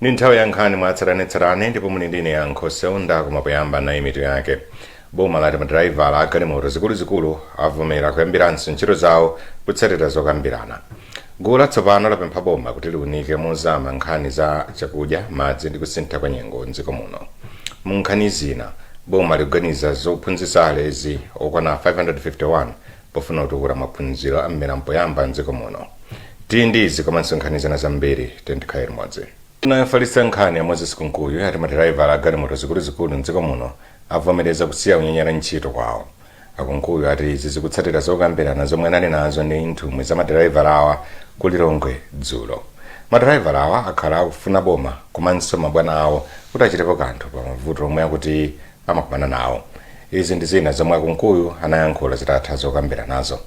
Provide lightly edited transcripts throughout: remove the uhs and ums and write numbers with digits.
Ndi nthawi ya nkhani mwatsatanetsatane ndipo muli ndine Yankho Seunda. Koma poyamba, nayi mitu yake. Boma lati madraivala a galimoto zikuluzikulu avomera kuyambiranso ntchito zawo kutsatira zokambirana. Gulu latsopano lapempha boma kuti liunike mozama nkhani za chakudya, madzi ndi kusintha kwa nyengo mdziko muno. Mu nkhani zina, boma likuganiza zophunzitsa alezi okwana 551 pofuna kutukula maphunziro a mmera mpoyamba mdziko muno. Tili ndi izi komanso nkhani zina zambiri, tikhale limodzi. Nayofalitsa nkhani ya Moses Kunkuyu ati madraivala a galimoto zikuluzikulu mdziko muno avomereza kusiya kunyanyala ntchito kwawo. Akunkuyu ati izi zikutsatira zokambirana zomwe anali nazo ndi nthumwi za madraivala awa ku Lilongwe dzulo. Madraivala awa akhala akufuna boma komanso mabwana awo kuti achitepo kanthu pa mavuto omwe akuti amakumana nawo. Izi ndi zina zomwe Akunkuyu anayankhula zitatha zokambiranazo.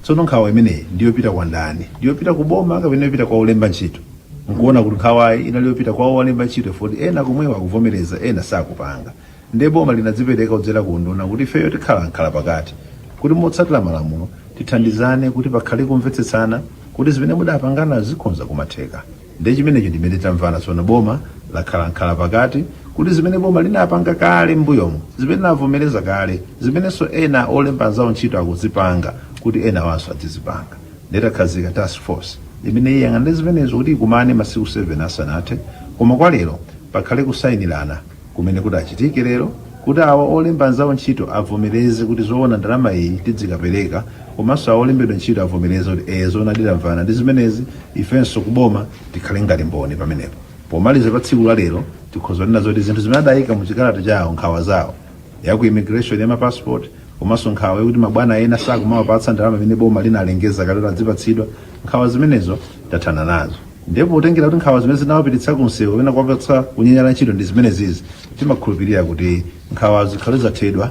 Tsono nkhawa imeneyi ndiyopita kwa ndani? Ndiyopita ku boma kapena yopita kwa olemba ntchito? Nkuona kuti nkhawayi inali yopita kwa owalemba ntchito, poti ena komwewo akuvomereza, ena sakupanga. Ndiye boma linadzipereka kudzera ku nduna kuti ifeyo tikhala nkhala pakati kuti motsatira malamulo tithandizane kuti pakhale kumvetsetsana kuti zimene mudapangana zikhonza kumatheka. Ndiye chimenecho ndimene tamvana. Tsono boma lakhala nkhala pakati kuti zimene boma linapanga kale m'mbuyomu, zimene linavomereza kale, zimenenso ena olemba anzawo ntchito akuzipanga, kuti ena wanso adzizipanga. Ndiye takhazika task force imene iyang'anire zimenezo kuti ikumane masiku 7 asanathe. Koma kwa lero pakhale kusayinirana kumene kuti achitike lero kuti awa olemba anzawo ntchito avomereze kuti zoona ndalama iyi tidzikapereka, komanso awa olembedwa ntchito avomereze kuti ee, zoona titamvana ndi zimenezi, ifenso kuboma tikhale ngati mboni pamenepo. Pomaliza pa tsiku la lero tikhoza kunena zoti zinthu zimene adayika mu chikalata chawo, nkhawa zawo ya ku immigration ya mapassport, komanso nkhawa yakuti mabwana ena sakumawapatsa ndalama imene boma linalengeza kale kuti adzipatsidwa, nkhawa zimenezo tathana nazo. Ndipo potengera kuti nkhawa zimene zinawapititsa kumsewu kapena kuwapatsa kunyanyala ntchito ndi zimenezizi, timakhulupirira kuti nkhawa zikhale zathedwa,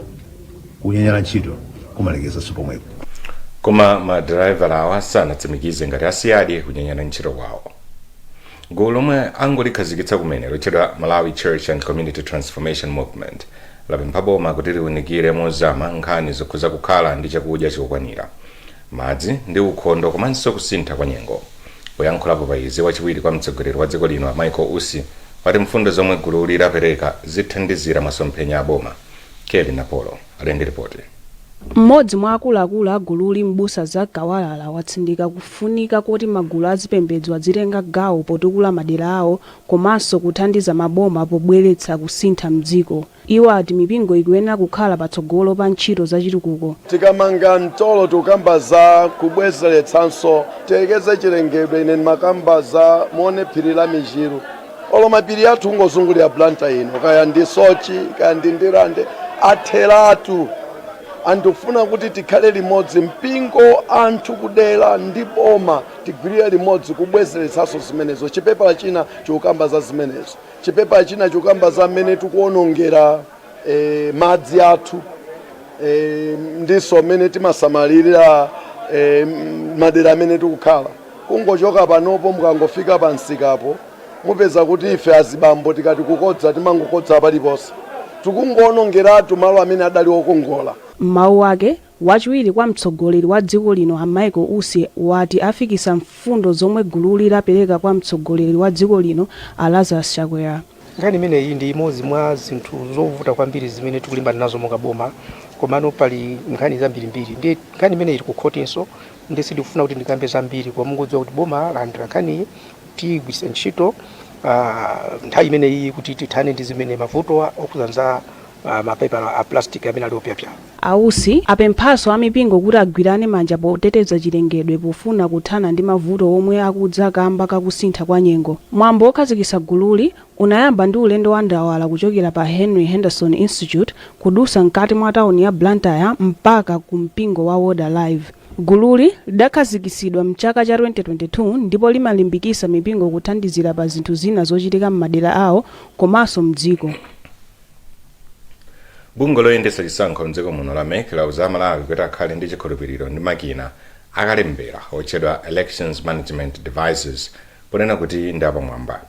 kunyanyala ntchito kumalekezanso pomwepo. Koma madraivala awa sanatsimikize ngati asiyadi kunyanyala ntchito kwawo. Gulu lomwe angolikhazikitsa kumene lotchedwa Malawi Church and Community Transformation Movement lapempha boma kuti liunikire mozama nkhani zokhuza kukhala ndi chakudya chokwanira, madzi ndi ukhondo komanso kusintha kwa nyengo. Poyankhulapo pa izi, wachiwiri kwa mtsogoleri wa dziko lino Michael Usi wati mfundo zomwe gululi lapereka zithandizira masomphenya a boma. Kelly Napolo ali ndi ripoti. Mmodzi mwa akuluakulu a gululi, Mbusa Zack Kawalala, watsindika kufunika koti magulu azipembedzo adzitenga gawo potukula madera awo komanso kuthandiza maboma pobweretsa kusintha mdziko. Iwo ati mipingo ikuyenera kukhala patsogolo pa ntchito zachitukuko. Tikamanga mtolo, tikukamba za kubwezeretsanso, tiyekeze chilengedwe. Ine ndimakamba za muone phiri la Michiru, olo mapiri athu ungozungulira Blantyre ino, kaya ndi Soche, kaya ndi Ndirande, atheratu. Andikufuna kuti tikhale limodzi, mpingo, anthu kudera ndi boma, tigwirire limodzi kubwezeretsanso zimenezo. Chipepala china chikukamba za zimenezo, chipepala china chikukamba za mmene tikuonongera madzi athu ndiso mmene timasamalirira madera amene tikukhala. Kungochoka panopo, mukangofika pa msikapo, mupeza kuti ife azibambo tikati kukodza, timangokodza paliponse, tikungoonongeratu malo amene adali okongola. M'mawu ake, wachiwiri kwa mtsogoleri wa dziko lino a Michael Usi wati afikisa mfundo zomwe gululi lapereka kwa mtsogoleri wa dziko lino a Lazarus Chakwera. Nkhani imeneyi ndi imodzi mwa zinthu zovuta kwambiri zimene tikulimbana nazo monga boma, komano pali nkhani zambirimbiri. Ndi nkhani imeneyi ili ku khotinso, ndi sindikufuna kuti ndikambe zambiri, koma mungodziwa kuti boma lalandira nkhaniyi, tiyigwiritsa ntchito nthawi imeneyi kuti tithane ndi zimene mavuto okhudzana za mapepala a plastic amene ali opyapya. Ausi apemphanso amipingo kuti agwirane manja poteteza chilengedwe pofuna kuthana ndi mavuto omwe akudza kamba kakusintha kwa nyengo. Mwambo wokhazikitsa gululi unayamba ndi ulendo wa ndawala kuchokera pa Henry Henderson Institute kudusa mkati mwa tawuni ya Blantyre mpaka ku mpingo wa Word Alive. Gululi lidakhazikitsidwa mchaka cha 2022 ndipo limalimbikitsa mipingo kuthandizira pa zinthu zina zochitika m'madera awo komanso mdziko. Bungwe loyendetsa chisankho mdziko muno la MEC lauza Amalawi kuti akhale ndi chikhulupiriro ndi makina akalembera otchedwa Elections Management Devices, ponena kuti ndi apamwamba.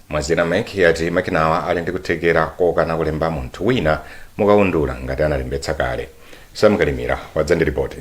Mwazina, MEC yati makinawa ali ndi kuthekera kokana kulemba munthu wina mukaundula ngati analembetsa kale. Sam Kalimira wadza ndi ripoti.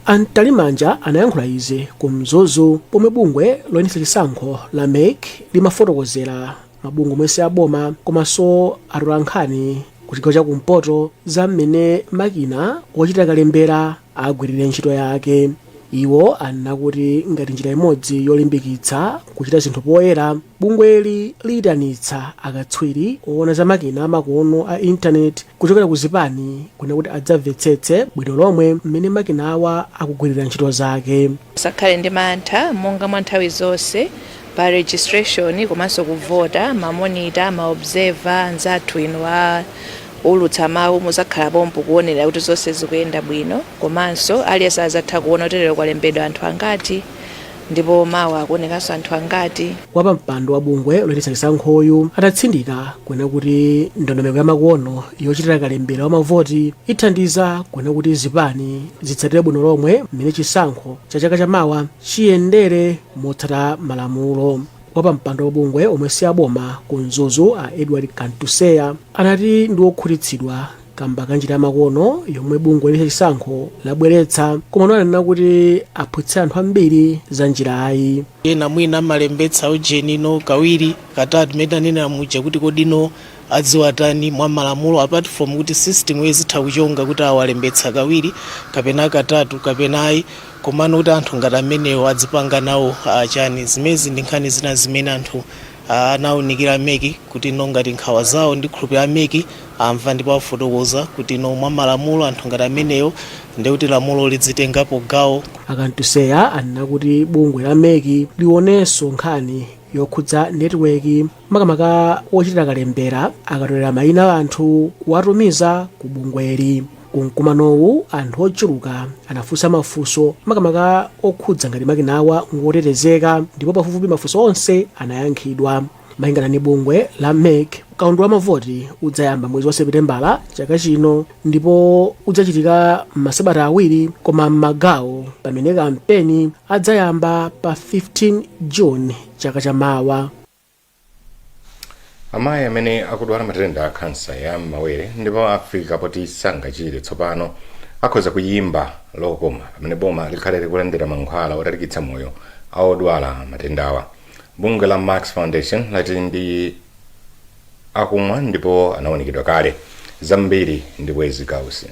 A Mtalimanja anayankhula izi ku Mzuzu pomwe bungwe loyendetsa chisankho la MEC limafotokozera mabungwe omwe si aboma komanso atolankhani ku chigawo chakumpoto za mmene makina ochitira kalembera agwirire ntchito yake. Iwo anena kuti ngati njira imodzi yolimbikitsa kuchita zinthu poyera, bungweli liyitanitsa akatswiri oona za makina amakono a intaneti kuchokera ku zipani kuna kuti adzamvetsetse bwino lomwe mmene makina awa akugwirira ntchito zake. Musakhale ndi mantha. Monga mwa nthawi zonse pa registration komanso kuvota, ma monitor, ma observer anzathu inu a ulutsa mawu muzakhala pompo kuonera kuti zonse zikuyenda bwino, komanso aliyense azatha kuona kuti lero kwalembedwa anthu angati ndipo mawa akuonekanso anthu angati. Wapampando wa bungwe loyendetsa chisankhoyu adatsindika kunena kuti ndondomeko ya makono yochitira kalembera wa mavoti ithandiza kunena kuti zipani zitsatire bwino lomwe mmene chisankho cha chaka chamawa chiyendere motsata malamulo. Wapampando wa bungwe omwe si aboma ku Mzuzu, a Edward Kantuseya, anati ndi wokhutitsidwa kamba ka njira ya makono yomwe bungwe loyendetsa chisankho labweretsa, koma ananena kuti aphunzitse anthu ambiri za njirayi. Ena mwina amalembetsa ujenino kawiri, katatu, mmene tanenera muja kuti kodino adziwa tani mwa malamulo, apart from kuti system izitha kuchonga kuti awalembetsa kawiri kapena katatu kapena ayi, komano kuti anthu ngati amenewo adzipanga nawo chani. Zimezi ndi nkhani zina zimene anthu anawunikira MEC kuti no ngati nkhawa zawo, ndi khulupirira MEC amva ndipo afotokoza kuti no mwa malamulo anthu ngati amenewo ndi kuti lamulo lidzitengapo gawo. A Kantuseya anena kuti bungwe la MEC lionenso nkhani yokhudza netiweki, makamaka ochitira kalembera akatolera mayina a anthu kuwatumiza ku bungweli. Kumkumanowu anthu ochuluka anafunsa mafunso, makamaka okhudza ngati makinawa ngotetezeka, ndipo pafupifupi mafunso onse anayankhidwa. Malingana ndi bungwe la MEC, kaundula wa mavoti udzayamba mwezi wa Seputembala chaka chino ndipo udzachitika m'masabata 2 koma m'magawo, pamene kampeni adzayamba pa 15 June chaka chamawa. Amayi amene akudwala matenda a khansa ya mawere ndipo afika poti sangachire tsopano akhoza kuyimba lokoma pamene boma likhale likulandira mankhwala otalikitsa moyo a odwala matendawa. Bungwe la Max Foundation lati ndi akumwa ndipo anaonekedwa kale. Zambiri ndi Bwezi Gausi.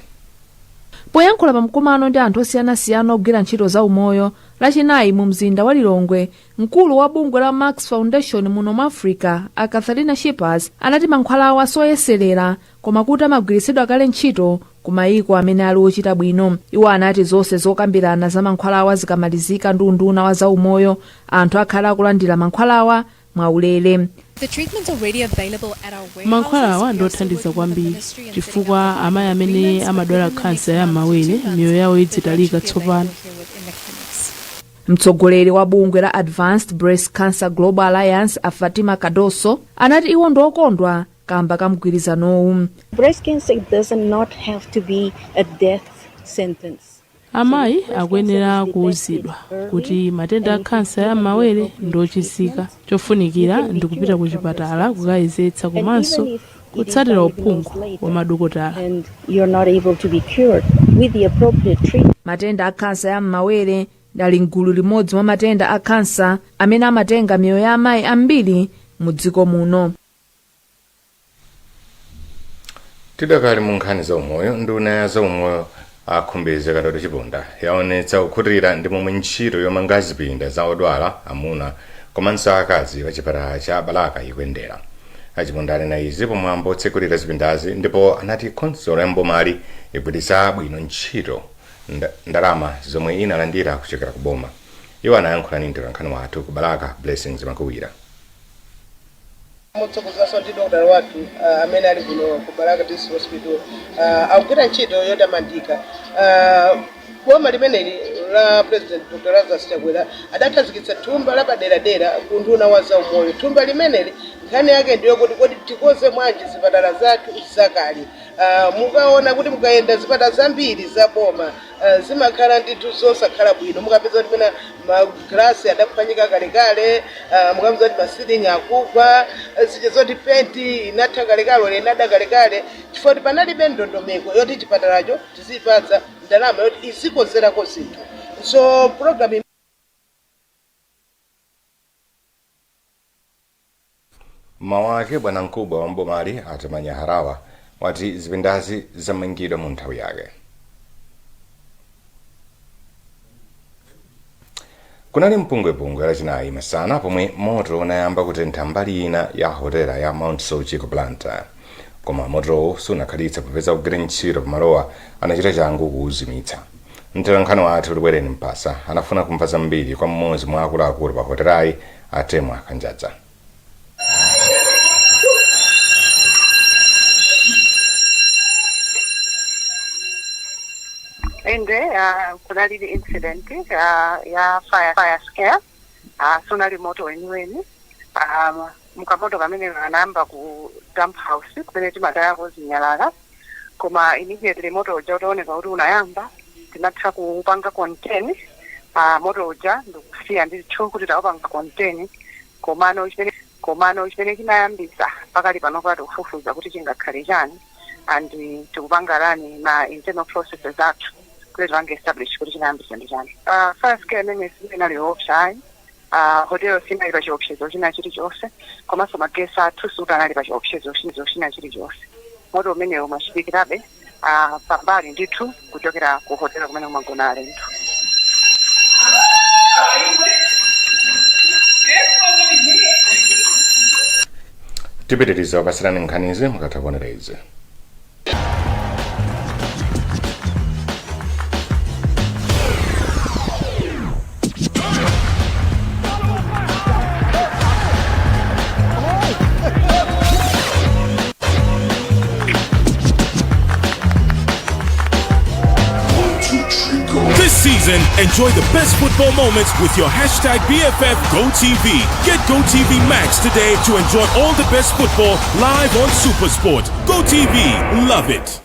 Poyankhula pa mkumano ndi anthu osiyanasiyana ogwira ntchito za umoyo Lachinayi mu mzinda wa Lilongwe, mkulu wa bungwe la Max Foundation muno mu Africa, a Katharina Schippers, anati mankhwalawa soyeserera koma kuti amagwiritsidwa kale ntchito ku mayiko amene ali ochita bwino. Iwo anati zonse zokambirana za mankhwalawa zikamalizika ndi unduna wa zaumoyo, anthu akhala akulandira mankhwalawa mwaulere. Mankhwalawa ndi othandiza kwambiri chifukwa amayi amene amadwala khansa ya m'mawere miyoyo yawo idzitalika tsopano. Mtsogoleri wa bungwe la Advanced Breast Cancer Global Alliance, a Fatima Cardoso, anati iwo ndi okondwa kamba ka mgwirizanowu. Breast cancer does not have to be a death sentence. Amayi akuyenera kuwuzidwa kuti matenda a khansa ya m'mawere ndi ochizika. Chofunikira ndi kupita ku chipatala kukayezetsa komanso kutsatira uphungu wa madokotala. And you're not able to be cured with the appropriate treatment. Matenda a khansa ya m'mawere ali mgulu limodzi mwa matenda a khansa amene amatenga miyoyo ya amayi ambiri mu dziko muno. Tidakali mu nkhani za umoyo, nduna ya zaumoyo a Khumbize Kandodo Chiponda yaonetsa kukhutira ndi momwe ntchito yomanga zipinda za odwala amuna komanso akazi pa chipatala cha Balaka ikuyendera. A Chiponda anena izi pamwambo otsekulira zipindazi ndipo anati khonsolo ya mbomali igwiritsa bwino ntchito ndalama zomwe inalandira kuchokera ku boma. Iwo anayankhula ndi mtolankhani wathu ku Balaka, Blessings Makuwira. Motsogozanso ndi dokotala wathu amene ali kuno ku Balaka District Hospital, akugwira ntchito yotamandika. Boma limeneli la President Dr Lazarus Chakwera adakhazikitsa thumba lapaderadera ku unduna wa zaumoyo. Thumba limeneli nkhani yake ndiyo kuti kodi tikonze bwanji zipatala zathu zakale. Mukaona kuti mukayenda zipatala zambiri za boma, zimakhala ndithu zosakhala bwino. Mukapeza kuti pena magalasi adaphwanyika kalekale, mukapeza kuti masilingi akugwa, zija zoti penti inatha kalekale, inada kalekale, chifukwa kuti panalibe ndondomeko yoti chipatalacho tizipatsa Ndalama yoti izikonzerako zinthu. So program Mawu ake, bwanamkubwa wa mbomali Atamanya Harawa wati zipindazi zamangidwa mu nthawi yake. Kunali mpungwepungwe Lachinayi masana pomwe moto unayamba kutentha mbali ina ya hotela ya Mount Soche ku Blantyre, koma motowu sunakhalitse popeza ogwira ntchito pamalowa anachita changu kuwuzimitsa. Mtolankhani wathu Likwereni Mpasa anafuna kumva zambiri kwa mmodzi mwa akuluakulu pa hotelayi, Atemwa Kanjadza. Inde, kunali incident ya fire scare. Sunali moto weniweni. Mukamoto kamene kanayamba ku dump house kumene timatayako zinyalala, koma immediately moto uja utaoneka kuti unayamba, tinatha kupanga contain moto uja ndikusiya ndithu kuti tawupanga contain. Komano chimene chinayambisa pakali panopa tikufufuza kuti chingakhale chani, and tikupanga run ma internal processes athu kuti tipange establish kuti chinayambisa ndi chani. Fire scare imene sinali yoopsa ayi. Hotel sinali pa chiopsezo china chilichonse, komanso ma guests athu sutanali pa chiopsezo china chilichonse. Moto umenewo umachitikirabe pambali ndithu kuchokera ku hotel kumene kumagona alendo. Tipitiriza kupasirani nkhanizi mukatha kuonera izi. This season, enjoy the best football moments with your hashtag BFF GoTV. Get GoTV Max today to enjoy all the best football live on Supersport. GoTV, love it.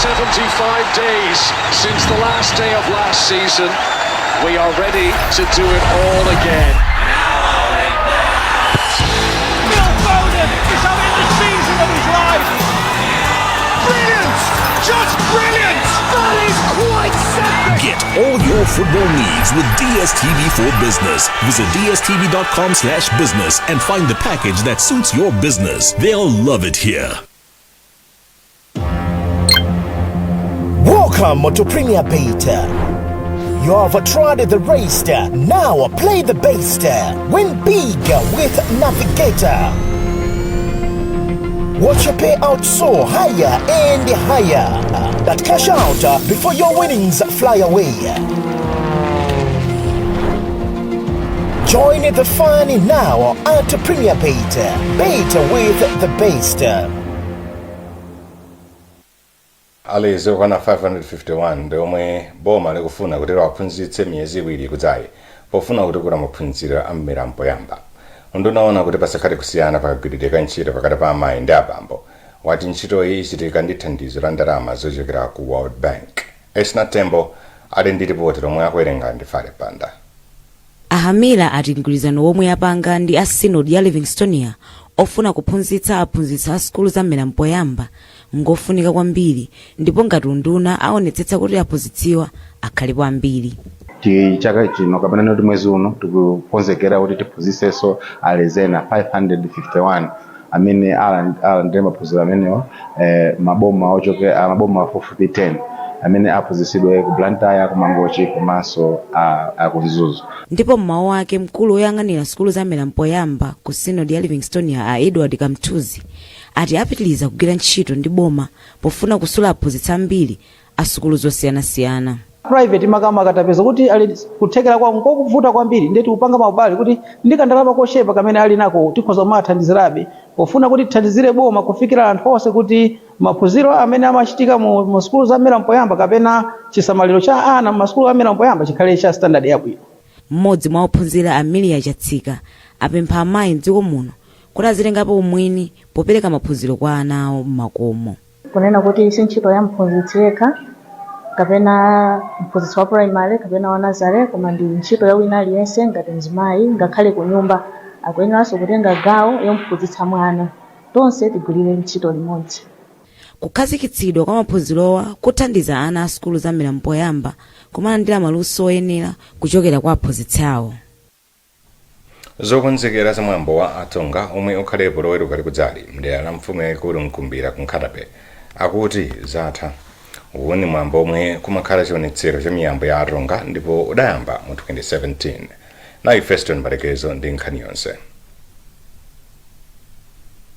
75 days since the last day of last season. We are ready to do it all again. Phil Foden is having the season of his life. Brilliant! Just brilliant! That is quite something. Get all your football needs with DSTV for Business. Visit dstv.com/business and find the package that suits your business. They'll love it here. Welcome to Premier Bet. You have tried the rest. Now play the best. Win big with Navigator. Watch your payout soar higher and higher. But cash out before your winnings fly away. Join the fun now at Premier Bet. Bet with the best. Alezi okwana 551 ndi omwe boma likufuna kuti liwaphunzitse miyezi 2 ikudzayi pofuna kutukula maphunziro a mmera mpoyamba. Unduna woona kuti pasakhale kusiyana pakagwiridwe ka ntchito pakati pa amayi ndi abambo wati ntchitoyi ichitika ndi thandizo la ndalama zochokera ku World Bank. Esna Tembo ali ndi ripoti lomwe akuwerenga ndi Fale Panda. Ahamira ati mgwirizano womwe apanga ndi a Synod ya Livingstonia ofuna kuphunzitsa aphunzitsi a sukulu za mmera mpoyamba ngofunika kwambiri, ndipo ngati unduna aonetsetsa kuti aphunzitsiwa akhalepo ambiri. Ti chaka chino kapena noti mwezi uno tikukonzekera kuti tiphunzitsenso alezi ena 551 amene alandire maphunziro amenewa, maboma ochoke maboma pafupifupi 10 amene aphunzitsidwe ku Blantyre, ku Mangochi komanso ku Mzuzu. Ndipo mmawu ake, mkulu woyang'anira sukulu za mmera mpoyamba ku Synod ya Livingstonia, a Edward Kamthuzi, ati apitiriza kugwira ntchito ndi boma pofuna kusula aphunzitsi ambiri a sukulu zosiyanasiyana. Private makamaka tapeza kuti ali kuthekera kwawo nkokuvuta kwambiri, ndiye tikupanga maubale kuti ndi kandalama kochepa kamene ali nako tikhoza kumathandizirabe pofuna kuti tithandizire boma kufikira anthu onse, kuti maphunziro amene amachitika mu sukulu za mmera mpoyamba kapena chisamaliro cha ana mu masukulu a mmera mpoyamba chikhale cha standard yabwino. Mmodzi mwa ophunzira, Amelia Chatsika, apempha amayi mdziko muno kuti azitengapo umwini popereka maphunziro kwa ana awo m'makomo. Kunena kuti si ntchito ya mphunzitsi yekha kapena mphunzitsi wa primary kapena wa nursery, koma ndi ntchito ya wina aliyense. Ngati mzimayi, ngakhale ku nyumba, akuyeneranso kutenga gawo yomphunzitsa mwana. Tonse tigwirire ntchito limodzi. Kukhazikitsidwa kwa maphunzirowa kuthandiza ana a sukulu za mmera mpoyamba kumalandira maluso oyenera kuchokera kwa aphunzitsi awo. Zokonzekera za mwambo wa Atonga omwe ukhalepo Loweruka likudzali mdera la mfumu yayikulu Mkumbira ku Nkhata Bay akuti zatha. Uwu ndi mwambo omwe kumakhala chionetsero cha miyambo ya Atonga ndipo udayamba mu 2017. Nayi Feston Malekezo ndi nkhani yonse.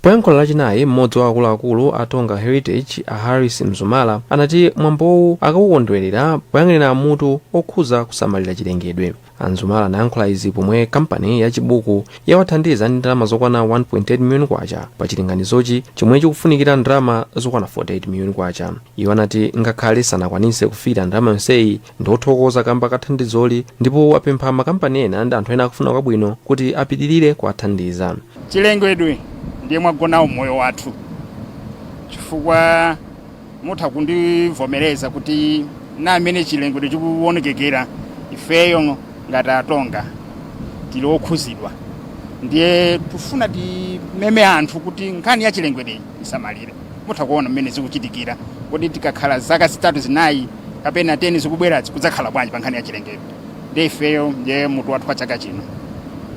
Poyankhula Lachinayi, mmodzi wa akuluakulu a Tonga Heritage, a Harris Mzumala, anati mwambowu akawukondwerera poyang'anira mutu okhuza kusamalira chilengedwe. A Mzumala anayankhula izi pomwe kampani ya Chibuku yawathandiza ndi ndalama zokwana 1.8 miliyoni kwacha pa chilinganizochi, chomwe chikufunikira ndalama zokwana 48 miliyoni kwacha. Iwo anati ngakhale sanakwanise kufikira ndalama yonseyi, ndi othokoza kamba ka thandizoli ndipo apempha makampani ena ndi anthu ena akufuna kwabwino kuti apitirire kuwathandiza. Chilengedwe ndiye mwagonawo moyo wathu, chifukwa mutha kundivomereza kuti na amene chilengedwe chikuonekekera, ifeyo ngati Atonga tili okhuzidwa. Ndiye tifuna timeme anthu kuti nkhani ya chilengedwe isamalire. Mutha kuona mmene zikuchitikira, kuti tikakhala zaka 3, 4 kapena 10 zikubwerazi, kudzakhala bwanji pa nkhani ya chilengedwe? Ndiye ifeyo ndiye mutu wathu wa chaka chino,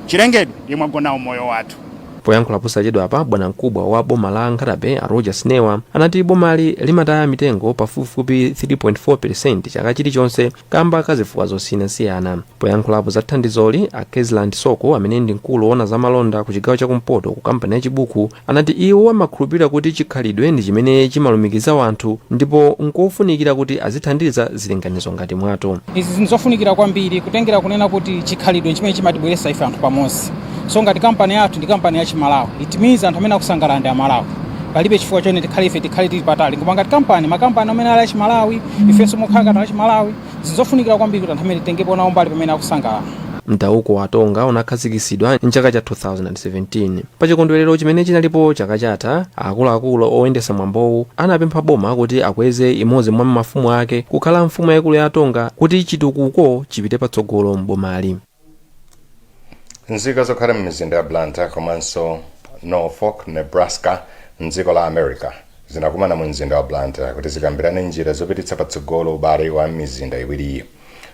chilengedwe ndiye mwagonawo moyo wathu. Poyankhula posachedwa apa, bwanamkubwa wa boma la Nkhata Bay, a Rogers Newa, anati bomali limataya mitengo pafupifupi 3.4% chaka chilichonse kamba ka zifukwa zosiyanasiyana. Poyankhulapo za thandizoli, a Kesland Soko, amene ndi mkulu woona za malonda ku chigawo chakumpoto ku kampani ya Chibuku, anati iwo amakhulupirira kuti chikhalidwe ndi chimene chimalumikiza wanthu ndipo nkofunikira kuti azithandiza zilinganizo ngati mwato. Izi nzofunikira kwambiri, kutengera kunena kuti chikhalidwe chimene chimatibweretsa ife anthu pamodzi. So ngati kampani yathu ndi kampani ya Chimalawi, it means anthu amene akusangalala ndi Amalawi. Palibe chifukwa chone tikhale ife tikhale tili patali. Koma ngati kampani, makampani amene ali achimalawi, ifenso mokhala ngati achimalawi, zinzofunikira kwambiri kuti anthu amene titengepo nawo mbali pamene akusangalala. Mtauko wa Tonga unakhazikitsidwa mchaka cha 2017. Pa chikondwerero chimene chinalipo chaka chatha, akuluakulu oyendetsa mwambowu anapempha boma kuti akweze imodzi mwa mafumu ake kukhala mfumu yayikulu ya Tonga kuti chitukuko chipite patsogolo m'bomali. Nzika zokhala m'mizinda ya Blantyre komanso Norfolk, Nebraska, mdziko la America zinakumana mu mzinda wa Blantyre kuti zikambirane njira zopititsa patsogolo ubale wa mizinda iwiriyi.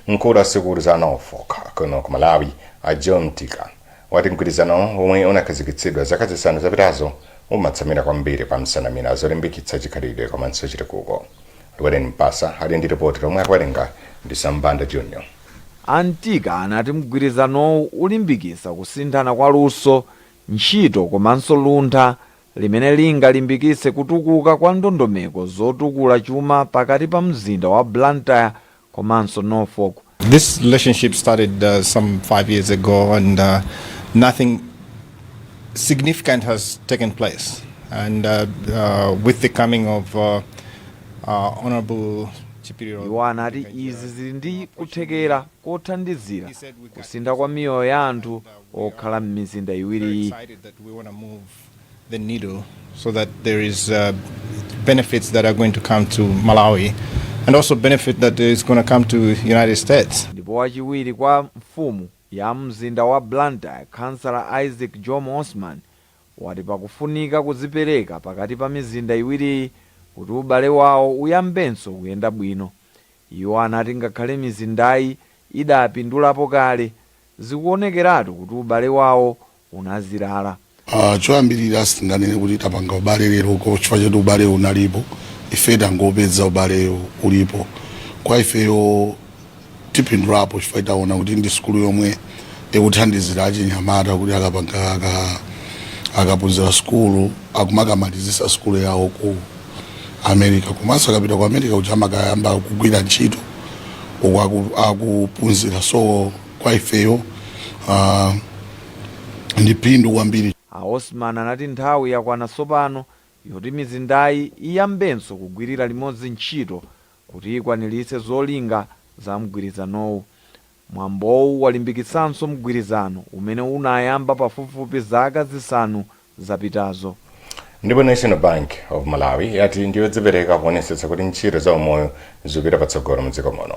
Mkulu wa sukulu za Norfolk kuno ku Malawi, a John Mtika, wati mgwirizano omwe unakhazikitsidwa zaka 5 zapitazo umatsamira kwambiri pa nsanamira zolimbikitsa chikhalidwe komanso chitukuko. Lweren Mpasa ali ndi ripoti lomwe akuwerenga ndi Sambanda Junior. A Mtika anati mgwirizanowu ulimbikitsa kusinthana kwa luso, ntchito komanso luntha limene lingalimbikitse kutukuka kwa ndondomeko zotukula chuma pakati pa mzinda wa Blantyre komanso Norfolk. This relationship started some 5 years ago and nothing significant has taken place. And with the coming of Honorable Chipiliro, Iwo anati izi zili ndi kuthekera kothandizira kusintha kwa miyoyo ya anthu okhala m'mizinda iwiriyi. Excited that we want to move the needle so that there is benefits that are going to come to Malawi and also benefit that is going to come to United States. Ndipo wachiwiri kwa mfumu ya mzinda wa Blantyre, Kansala Isaac Jomo Osman, wati pakufunika kudzipereka pakati pa mizinda iwiriyi kuti ubale wawo uyambenso kuyenda bwino. Iwo anati ngakhale mizindayi idapindulapo kale, zikuonekeratu kuti ubale wawo unazilala. Choyambirira sitinganene kuti tapanga ubale lero chifukwa choti ubale unalipo. Ife tangopeza ubale ulipo. Kwa ifeyo tipindulapo chifukwa taona kuti ndi sukulu yomwe ikuthandizira achinyamata kuti akapanga akaphunzira sukulu, akumakamalizisa sukulu yawo ku America, komanso akapita ku America kuti amakayamba kugwira ntchito uku akuphunzira. So kwa ifeyo ndi phindu kwambiri. A Osman anati nthawi yakwana tsopano yoti mizindayi iyambenso kugwirira limodzi ntchito kuti ikwaniritse zolinga za mgwirizanowu. Mwambowu walimbikitsanso mgwirizano umene unayamba pafupifupi zaka 5 zapitazo. Ndipo National Bank of Malawi yati ndiyodzipereka kuonetsetsa kuti ntchito za umoyo zikupita patsogolo mdziko muno.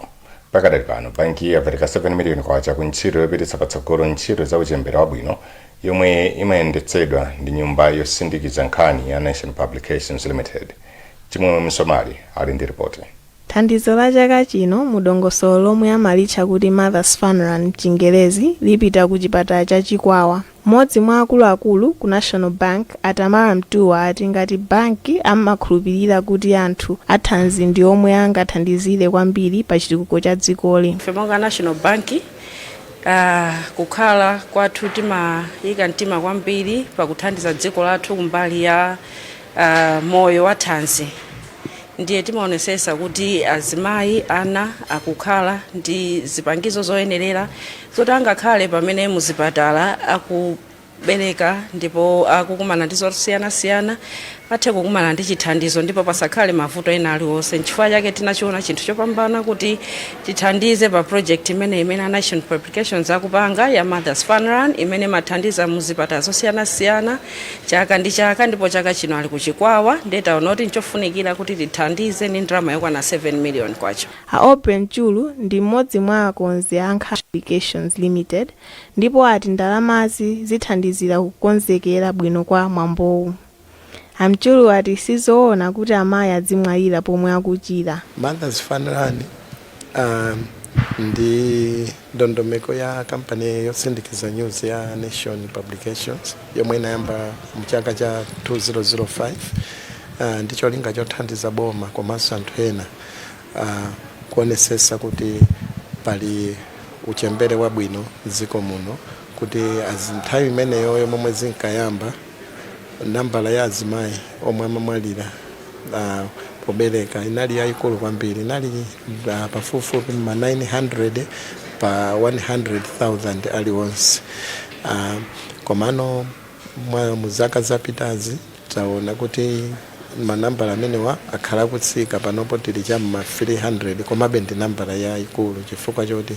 Pakadali pano, banki yapereka 7 miliyoni kwacha ku ntchito yopititsa patsogolo ntchito za uchembere wabwino yomwe imayendetsedwa ndi nyumba yosindikiza nkhani ya Nation Publications Limited. Chimwemwe Msomali ali ndi ripoti. Thandizo la chaka chino mu dongosolo lomwe amalitcha kuti Mothers Fun Run mchingerezi lipita ku chipatala cha Chikwawa. Mmodzi mwa akuluakulu ku National Bank, a Tamara Mtuwa, ati ngati banki amakhulupirira kuti anthu athanzi ndi omwe angathandizire kwambiri pa chitukuko cha dzikoli. Ife monga National Bank, kukhala kwathu timayika mtima kwambiri pakuthandiza dziko lathu kumbali ya moyo wa thanzi. Ndiye timaonesesa kuti azimayi, ana akukhala ndi zipangizo zoyenerera zoti angakhale pamene muzipatala akubereka ndipo akukumana ndi zosiyanasiyana, athe kukumana ndi chithandizo ndipo pasakhale mavuto ena aliwonse. Nchifukwa chake tinachiona chinthu chopambana kuti tithandize pa project imene a National Publications akupanga ya Mothers Fun Run, imene imathandiza muzipatala zosiyanasiyana chaka ndi chaka, ndipo chaka chino ali kuChikwawa. Ndiye taona kuti nchofunikira kuti tithandize ndi ndalama yokwana 7 million kwacha. A Aubrey Mchulu ndi mmodzi mwa akonzi a Nkhani Publications Limited ndipo ati ndalamazi zithandizira kukonzekera bwino kwa mwambowu. A Mchulu ati sizoona kuti amayi adzimwalira pomwe akuchira. Mothers Fun Run ndi ndondomeko ya kampani yosindikiza news ya Nation Publications yomwe inayamba mu chaka cha 2005 ndi cholinga chothandiza boma komanso anthu ena kuonesesa kuti pali uchembere wabwino mdziko muno, kuti nthawi imeneyo momwe zinkayamba, nambala ya azimayi omwe amamwalira pobereka inali yayikulu kwambiri, inali pafupifupi ma 900 pa 100,000 aliwonse. Komano mu zaka zapitazi taona kuti manambala amenewa akhala akutsika. Panopo tili cham'ma 300, komabe ndi nambala yayikulu chifukwa choti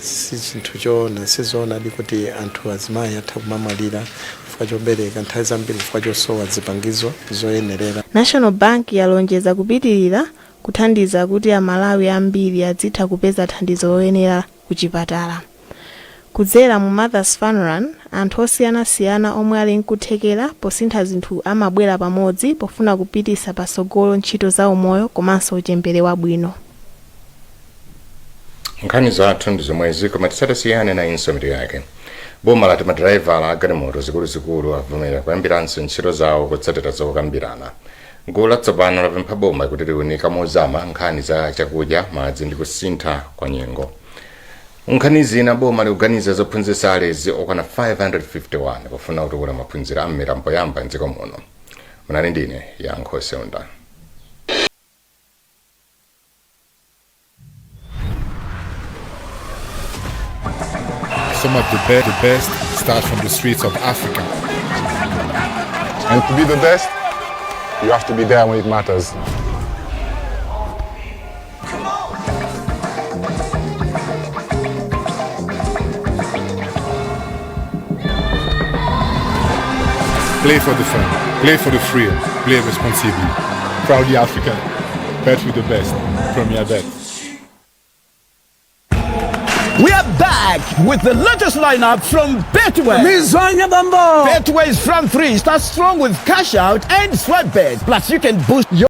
si chinthu choona, sizoonadi kuti anthu azimayi atha kumamwalira chifukwa chobereka, nthawi zambiri chifukwa chosowa zipangizo zoyenerera. National Bank yalonjeza kupitirira kuthandiza kuti Amalawi ambiri adzitha kupeza thandizo loyenera ku chipatala. Kudzera mu Mothers Fun Run, anthu osiyanasiyana omwe ali nkuthekera posintha zinthu amabwera pamodzi pofuna kupitisa patsogolo ntchito za umoyo komanso uchembere wabwino. Nkhani zathu ndi zomwezi, koma tisatasiyane nayinso mitu yake. Boma lati madraivala a galimoto zikuluzikulu avomera kuyambiranso ntchito zawo kutsatira zokambirana. Gulu latsopano lapempha boma kuti liunika mozama nkhani za chakudya, madzi ndi kusintha kwa nyengo. Nkhani zina, boma likuganiza zophunzitsa alezi okwana 551 pofuna kutukula maphunziro a mmera mpoyamba mdziko muno. Munali ndine Yankho Seunda. Some of the best start from the streets of Africa. And to be the best, you have to be there when it matters. Play for the fun, play for the thrill, play responsibly. Proudly African. Bet with the best. Premier Bet. We are back with the latest lineup from Betway. Mizwanya Bambo. Betway's from 3 starts strong with cash out and swipe bet. Plus, you can boost your